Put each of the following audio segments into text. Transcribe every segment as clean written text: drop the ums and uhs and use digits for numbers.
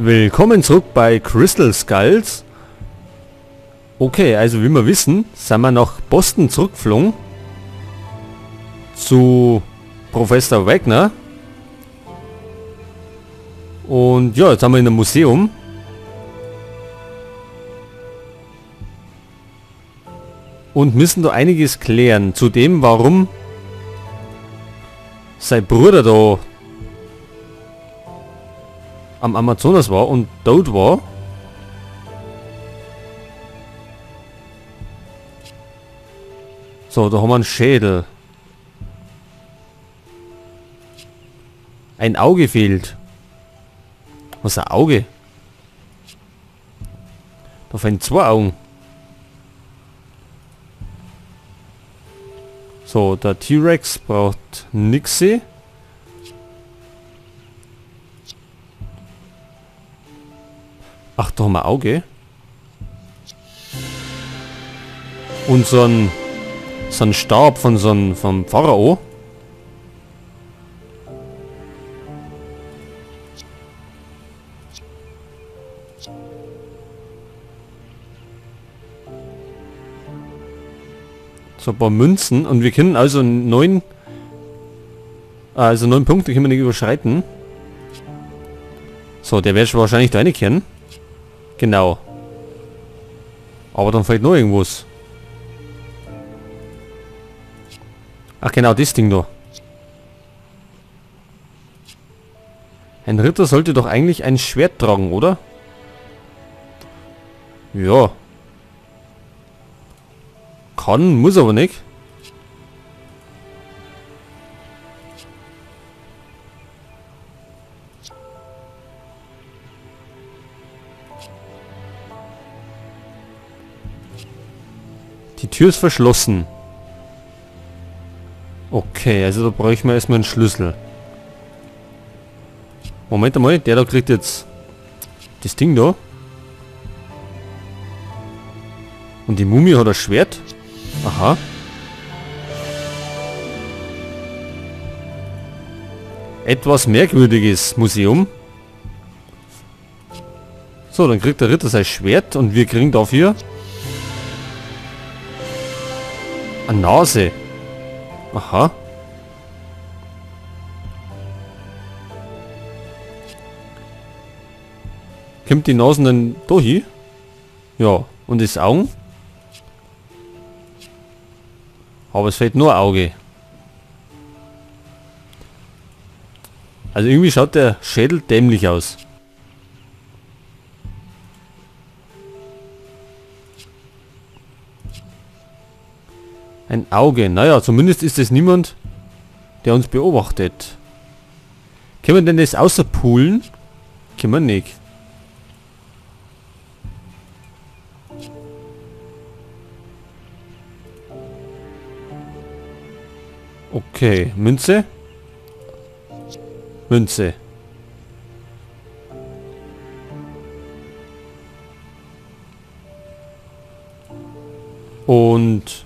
Willkommen zurück bei Crystal Skulls. Okay, also wie wir wissen, sind wir nach Boston zurückgeflogen. Zu Professor Wagner. Und ja, jetzt haben wir in einem Museum. Und müssen da einiges klären. Zudem, warum sein Bruder da am Amazonas war und tot war. So, da haben wir einen Schädel. Ein Auge fehlt. Was ist ein Auge? Da fehlen zwei Augen. So, der T-Rex braucht nix. Ach, da haben wir Auge. Und so ein Stab von so einem vom Pharao. So ein paar Münzen. Und wir können also 9 Punkte können wir nicht überschreiten. So, der wird wahrscheinlich da reinkehren. Genau. Aber dann fehlt noch irgendwas. Ach genau, das Ding da. Ein Ritter sollte doch eigentlich ein Schwert tragen, oder? Ja. Kann, muss aber nicht. Die Tür ist verschlossen. Okay, also da bräuchten wir erstmal einen Schlüssel. Moment einmal, der da kriegt jetzt das Ding da. Und die Mumie hat ein Schwert. Aha. Etwas merkwürdiges Museum. So, dann kriegt der Ritter sein Schwert und wir kriegen dafür eine Nase. Aha. Kommt die Nasen dann da hin? Ja, und das Augen? Aber es fehlt nur ein Auge. Also irgendwie schaut der Schädel dämlich aus. Ein Auge. Naja, zumindest ist es niemand, der uns beobachtet. Können wir denn das außerpulen? Können wir nicht. Okay, Münze. Münze. Und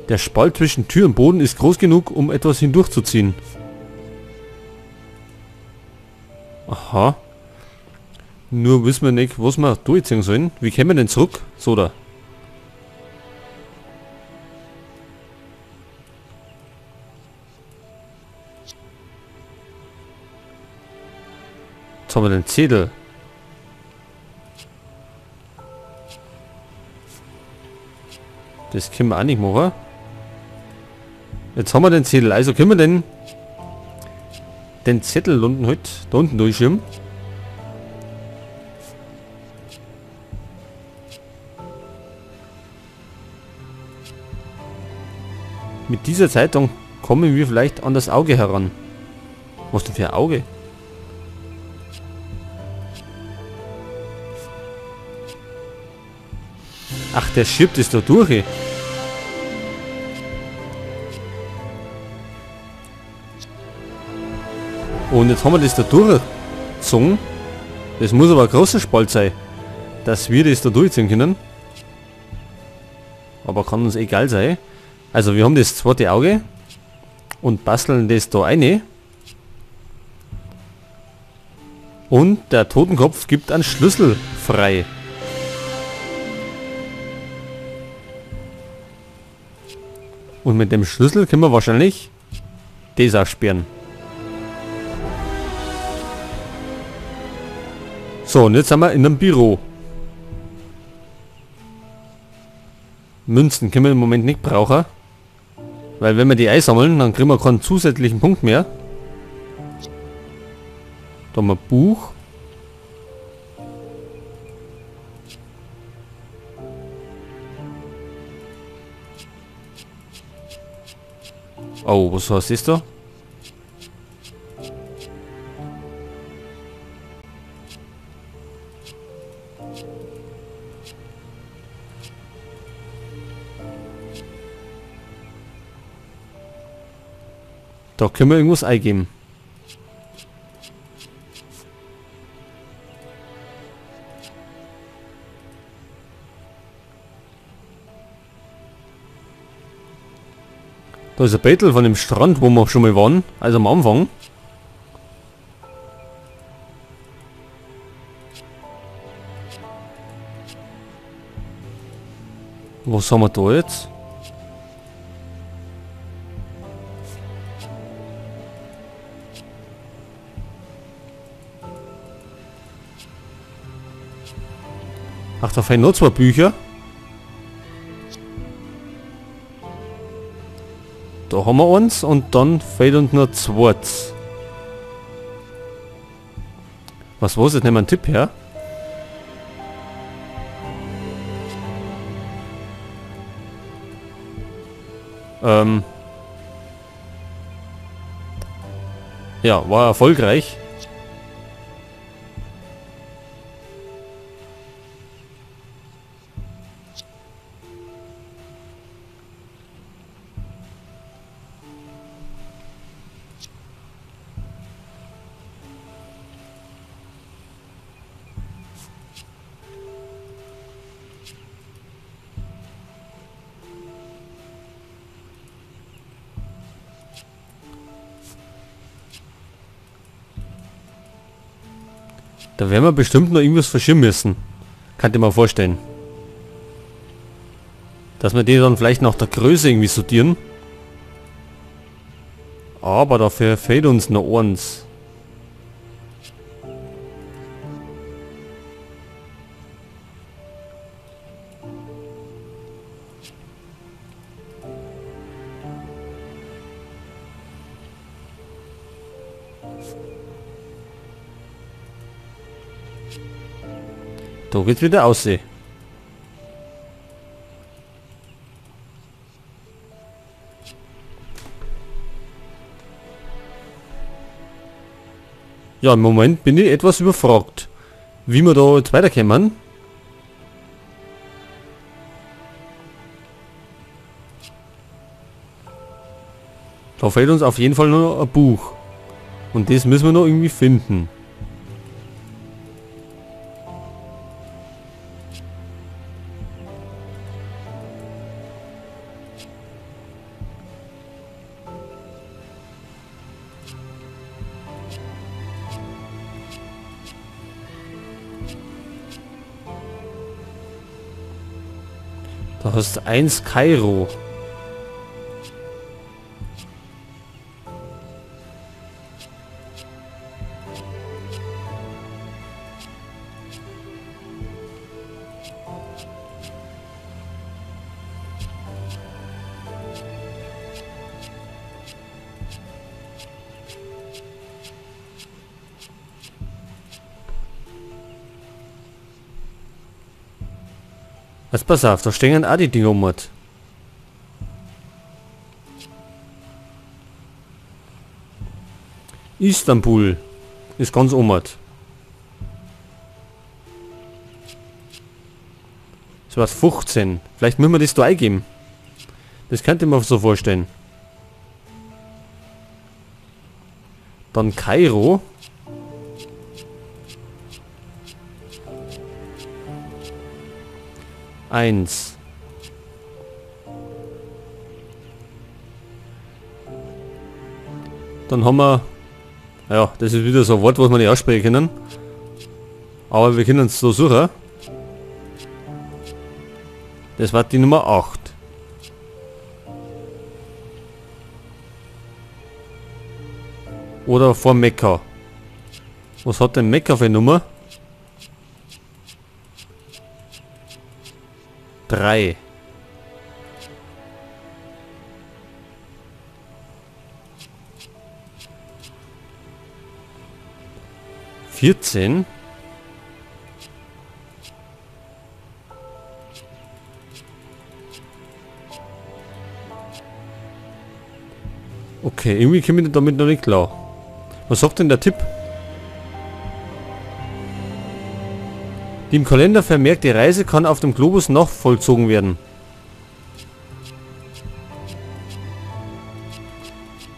der Spalt zwischen Tür und Boden ist groß genug, um etwas hindurchzuziehen. Aha. Nur wissen wir nicht, was wir durchziehen sollen. Wie kommen wir denn zurück? So da. Jetzt haben wir den Zettel. Das können wir auch nicht machen. Jetzt haben wir den Zettel. Also können wir den Zettel unten halt da unten durchschieben. Mit dieser Zeitung kommen wir vielleicht an das Auge heran. Was denn für ein Auge? Ach, der schiebt es da durch. Und jetzt haben wir das da durchgezogen. Das muss aber ein großer Spalt sein, dass wir das da durchziehen können. Aber kann uns egal sein. Also wir haben das zweite Auge. Und basteln das da eine. Und der Totenkopf gibt einen Schlüssel frei. Und mit dem Schlüssel können wir wahrscheinlich das aufsperren. So, und jetzt sind wir in einem Büro. Münzen können wir im Moment nicht brauchen. Weil wenn wir die einsammeln, dann kriegen wir keinen zusätzlichen Punkt mehr. Da haben wir ein Buch. Oh, was heißt das da? Da können wir irgendwas eingeben. Da ist ein Bettel von dem Strand, wo wir schon mal waren. Also am Anfang. Was haben wir da jetzt? Ach, da fehlen noch zwei Bücher. Da haben wir eins und dann fehlt uns noch zwei. Was war's jetzt? Nehmen wir einen Tipp her. Ja, war erfolgreich. Da werden wir bestimmt noch irgendwas verschieben müssen. Kann ich mir vorstellen. Dass wir die dann vielleicht nach der Größe irgendwie sortieren. Aber dafür fehlt uns noch eins. Da geht's wieder aussehen. Ja, im Moment bin ich etwas überfragt, wie wir da jetzt weiterkommen. Da fehlt uns auf jeden Fall noch ein Buch. Und das müssen wir noch irgendwie finden. Da hast du 1 Kairo. Jetzt pass auf, da stehen auch die Dinger um. Istanbul ist ganz um. Das war 15. Vielleicht müssen wir das da eingeben. Das könnte man so vorstellen. Dann Kairo. 1. Dann haben wir... Ja, das ist wieder so ein Wort, was wir nicht aussprechen können. Aber wir können es so suchen. Das war die Nummer 8. Oder vor Mekka. Was hat denn Mekka für eine Nummer? 3. 14. Okay, irgendwie komme ich damit noch nicht klar. Was sagt denn der Tipp? Die im Kalender vermerkte Reise kann auf dem Globus nachvollzogen werden.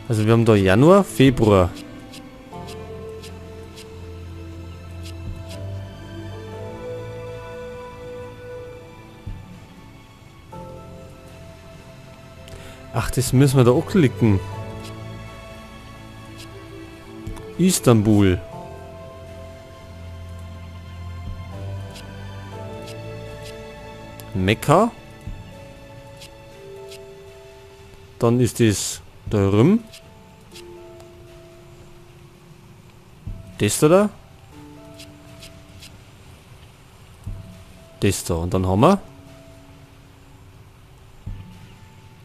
Also wir haben da Januar, Februar. Ach, das müssen wir da auch klicken. Istanbul. Mekka. Dann ist es der Rum. Das da. Das da. Und dann haben wir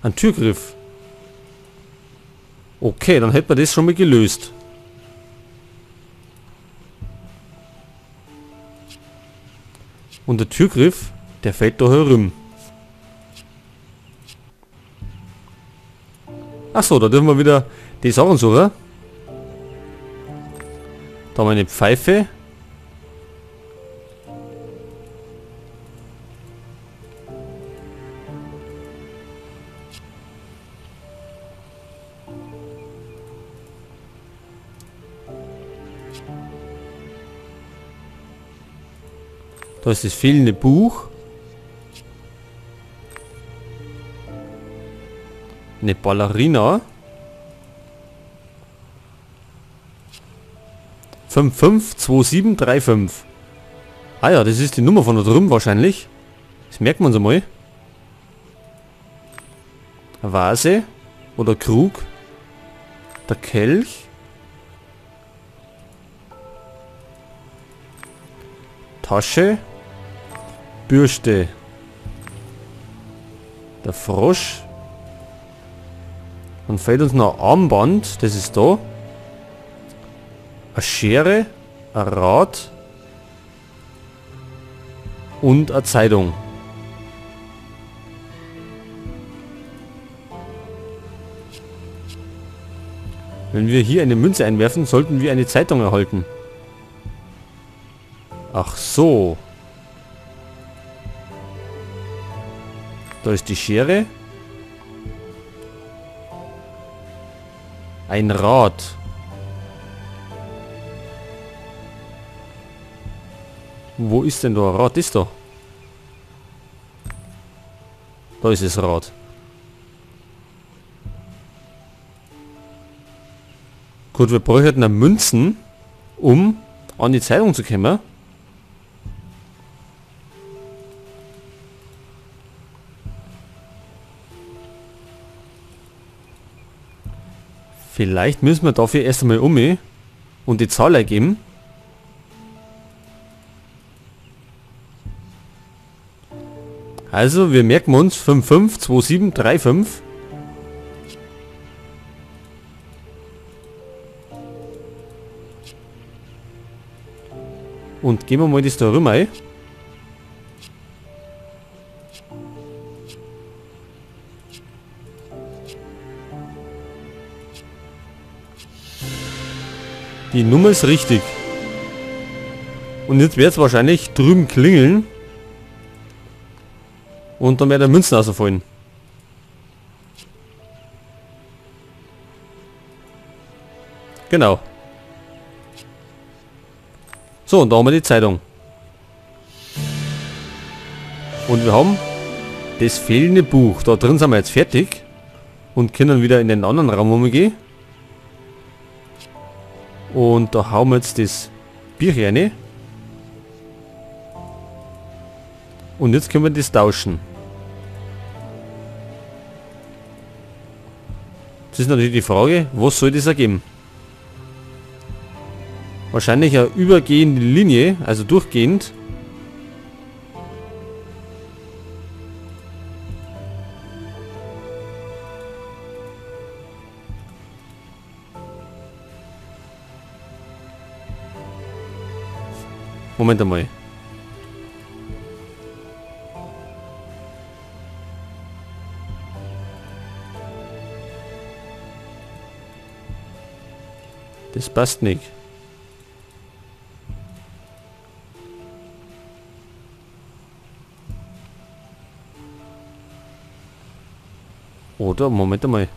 einen Türgriff. Okay, dann hätten wir das schon mal gelöst. Und der Türgriff, der fällt da herum. Achso, da dürfen wir wieder die Sachen suchen. Da haben wir eine Pfeife. Da ist das fehlende Buch. Eine Ballerina. 552735. Ah ja, das ist die Nummer von da drüben wahrscheinlich. Das merkt man uns einmal. Vase oder Krug. Der Kelch. Tasche. Bürste. Der Frosch. Dann fehlt uns noch ein Armband, das ist da. Eine Schere, ein Rad und eine Zeitung. Wenn wir hier eine Münze einwerfen, sollten wir eine Zeitung erhalten. Ach so. Da ist die Schere. Ein Rad. Wo ist denn da ein Rad? Ist da. Da ist das Rad. Gut, wir bräuchten dann Münzen, um an die Zeitung zu kommen. Vielleicht müssen wir dafür erst einmal um und die Zahl ergeben. Also, wir merken uns 552735. Und gehen wir mal das da rüber ein. Die Nummer ist richtig. Und jetzt wird es wahrscheinlich drüben klingeln. Und dann werden Münzen rausfallen. Genau. So, und da haben wir die Zeitung. Und wir haben das fehlende Buch. Da drin sind wir jetzt fertig. Und können wieder in den anderen Raum umgehen. Und da hauen wir jetzt das Bier rein. Und jetzt können wir das tauschen. Das ist natürlich die Frage, was soll das ergeben? Wahrscheinlich eine übergehende Linie, also durchgehend. Moment einmal. Das passt nicht. Oder, Moment einmal.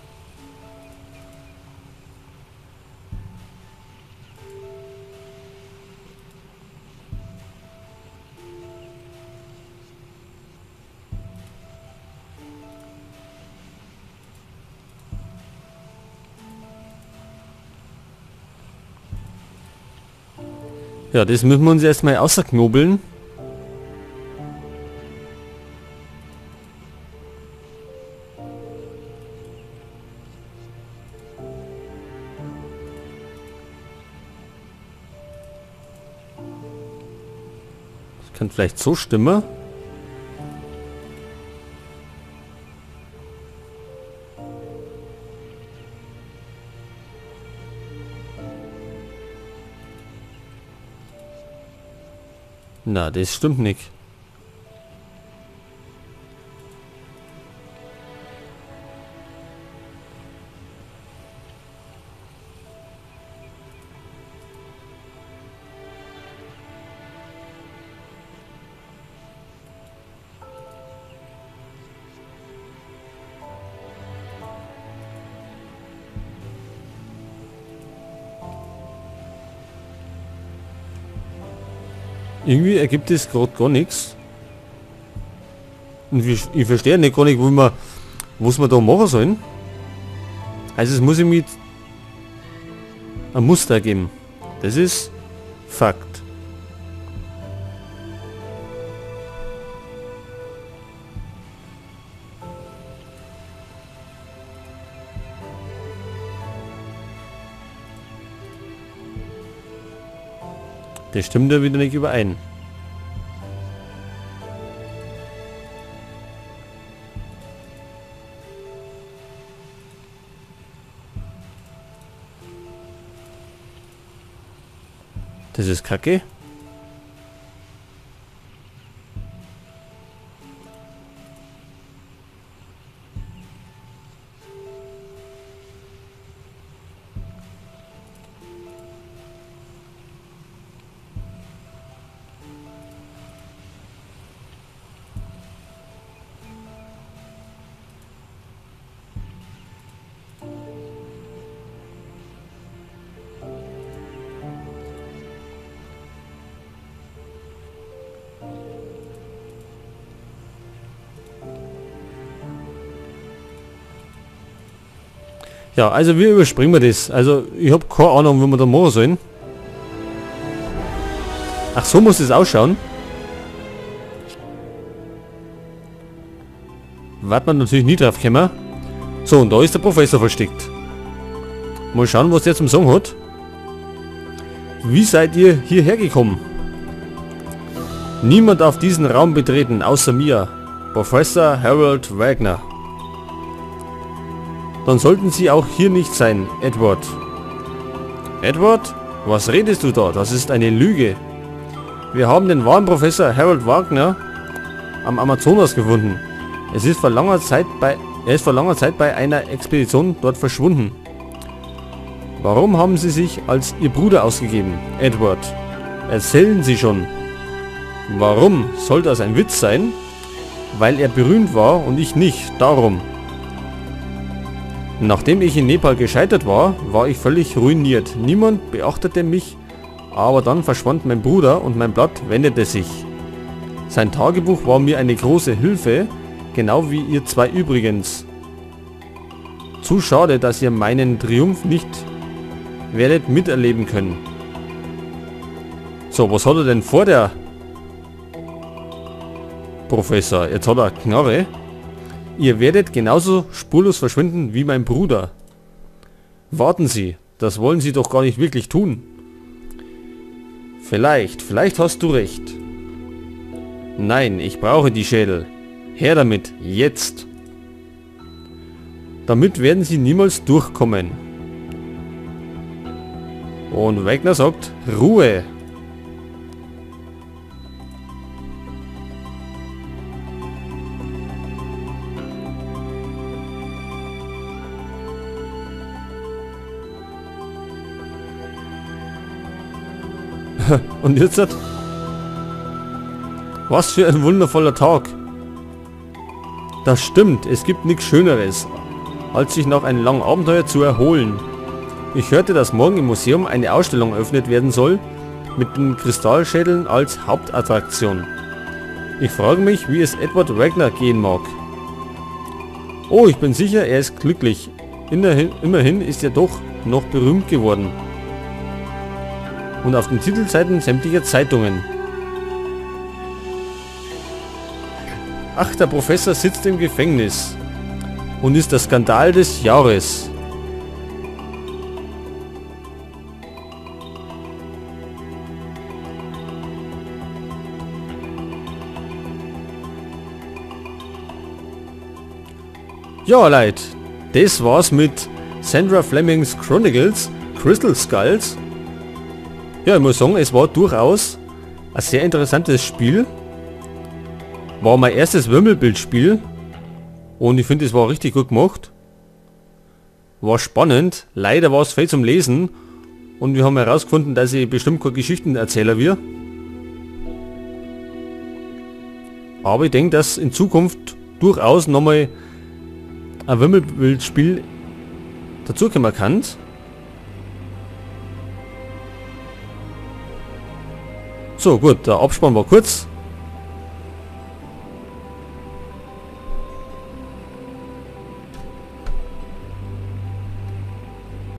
Ja, das müssen wir uns erstmal außerknobeln. Das kann vielleicht so stimmen. Na, das stimmt nicht. Irgendwie ergibt es gerade gar nichts. Und ich verstehe nicht gar nicht, wo wir, was wir da machen sollen. Also es muss irgendwie ein Muster geben. Das ist Fakt. Das stimmt ja wieder nicht überein. Das ist Kacke. Ja, also wir überspringen wir das. Also ich habe keine Ahnung, wie wir da machen sollen. Ach, so muss es ausschauen. Wird man natürlich nie drauf kommen. So, und da ist der Professor versteckt. Mal schauen, was der zum Sagen hat. Wie seid ihr hierher gekommen? Niemand darf diesen Raum betreten, außer mir. Professor Harold Wagner. Dann sollten Sie auch hier nicht sein, Edward. Edward? Was redest du da? Das ist eine Lüge. Wir haben den wahren Professor Harold Wagner am Amazonas gefunden. Er ist vor langer Zeit bei einer Expedition dort verschwunden. Warum haben Sie sich als Ihr Bruder ausgegeben, Edward? Erzählen Sie schon. Warum? Soll das ein Witz sein? Weil er berühmt war und ich nicht. Darum. Nachdem ich in Nepal gescheitert war, war ich völlig ruiniert. Niemand beachtete mich, aber dann verschwand mein Bruder und mein Blatt wendete sich. Sein Tagebuch war mir eine große Hilfe, genau wie ihr zwei übrigens. Zu schade, dass ihr meinen Triumph nicht werdet miterleben können. So, was hat er denn vor, der Professor? Jetzt hat er eine Knarre. Ihr werdet genauso spurlos verschwinden wie mein Bruder. Warten Sie, das wollen Sie doch gar nicht wirklich tun. Vielleicht hast du recht. Nein, ich brauche die Schädel. Her damit, jetzt. Damit werden Sie niemals durchkommen. Und Wagner sagt, Ruhe. Und jetzt hat... Was für ein wundervoller Tag. Das stimmt, es gibt nichts Schöneres, als sich nach einem langen Abenteuer zu erholen. Ich hörte, dass morgen im Museum eine Ausstellung eröffnet werden soll, mit den Kristallschädeln als Hauptattraktion. Ich frage mich, wie es Edward Wagner gehen mag. Oh, ich bin sicher, er ist glücklich. Immerhin ist er doch noch berühmt geworden. Und auf den Titelseiten sämtlicher Zeitungen. Ach, der Professor sitzt im Gefängnis und ist der Skandal des Jahres. Ja, Leute, das war's mit Sandra Fleming's Chronicles, Crystal Skulls. Ja, ich muss sagen, es war durchaus ein sehr interessantes Spiel. War mein erstes Wimmelbildspiel und ich finde, es war richtig gut gemacht. War spannend, leider war es viel zum Lesen und wir haben herausgefunden, dass ich bestimmt kein Geschichtenerzähler wird. Aber ich denke, dass in Zukunft durchaus nochmal ein Wimmelbildspiel dazukommen kann. So, gut, der Abspann war kurz.